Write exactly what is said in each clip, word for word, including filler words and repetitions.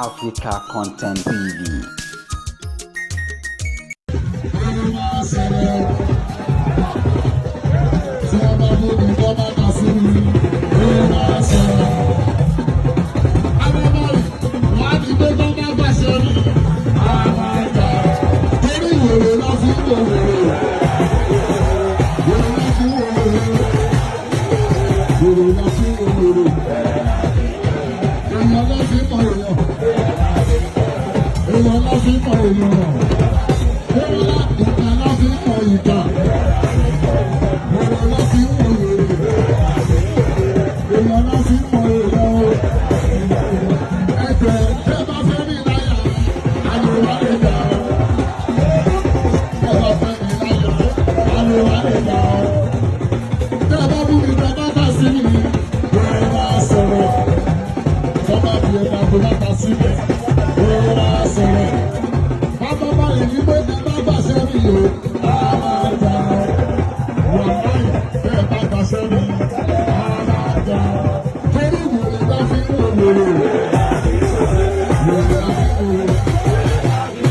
Africa Content T V. Èèyàn ló fi mọ èèyàn. Èèyàn ló fi mọ èèyàn. Èèyàn lá-, ìkà ló fi mọ ìkà. Èèyàn ló fi mọ èrè. Èèyàn ló fi mọ èèyàn o. Ẹ jọ̀ọ́, tẹ́ bá fẹ́ mi láyà, àlè wà lè gbà o. Tẹ́ bá fẹ́ mi láyà, àlè wà lè gbà o. Tẹ́ bá bú mi, tẹ́ bá ta sí mi, ẹ máa sọ̀rọ̀. Tọ́ bá bí ẹ máa bú bàtà síbẹ̀, ẹ máa sọ̀rọ̀. Bàbá báyìí ní pé tẹ́ bá gbàṣẹ́ mi o, a máa jà o. Wà láyé, tẹ́ bá gbàṣẹ́ mi, a máa jà o. Torí wèrè la fi ń wò wèrè. Wèrè la fi ń wò wèrè.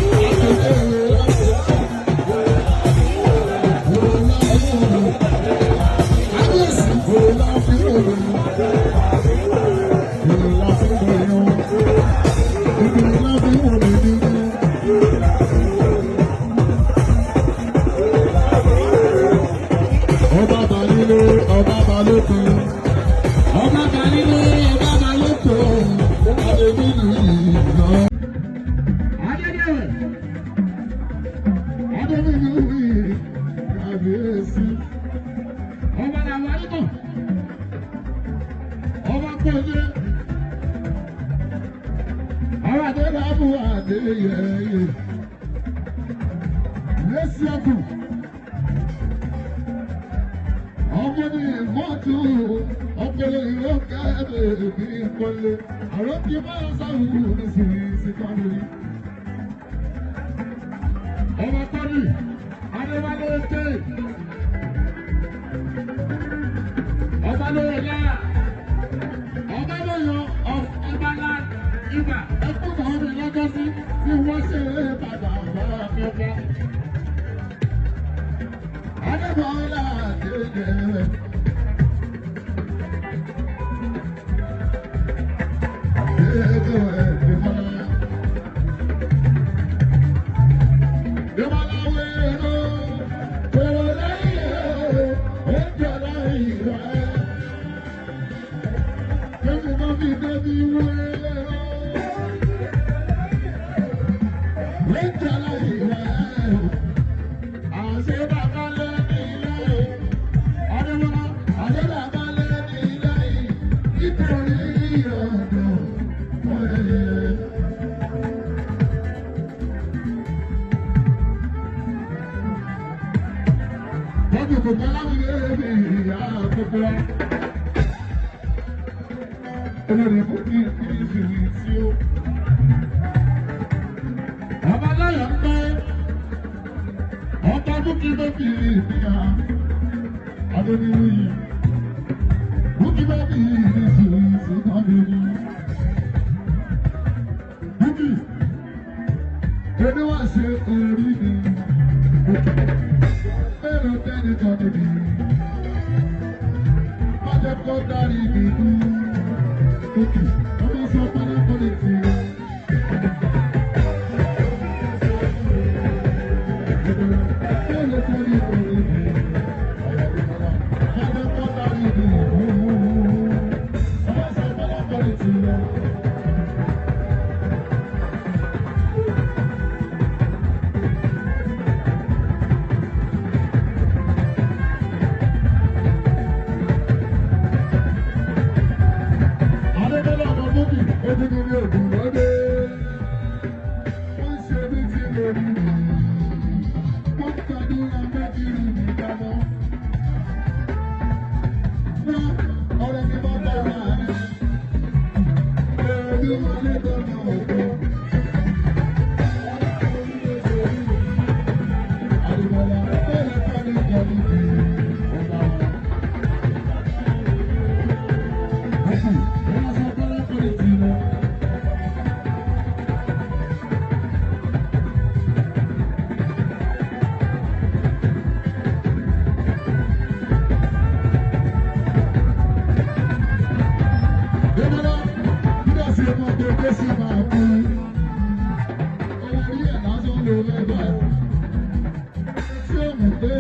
Ọba balile, ọba balóko. Ọba balile, ọba balóko. Ọba balóko. Adédéwẹ̀. Adédéwẹ̀. Kábíyèsí. Ọba làwọn arúgbó. Ọba pọ̀jù. Ọba tó dábò Adéyẹyẹ. Lẹ́sí ọkùn. Ọmọ ni mọ́tò. Ọpọlọ ìlú kẹ́ẹ̀dẹ̀ èmi kọ́lé. Àròkè máa ń sáwùú ní sìrìsì kan lórí. Ọba Tọ́lì, Adéwálé Eke, Ọba Lóyè Ọba Lóyè, Ọba Lá, Ìbà, ẹkún náà mi lọ́jọ́ sí, tí wọ́n ṣe é padà bá mi wá. Adébọ̀lá Adédèwé. Ọba láyà ń pẹ́, ọba Bukky ló fi ìpínyà, Adéníwúyì. Bukky bá mi ìrísí ìrísí kan lé ní. Bukky, èmi wá ṣe orí mi. Bẹ́ẹ̀ ló bẹ́ẹ̀ ni tọ́ níbi. Má jẹ́ kó dárí mi kú. Bukky, ọmọ sọ pálá pọ́lìtì.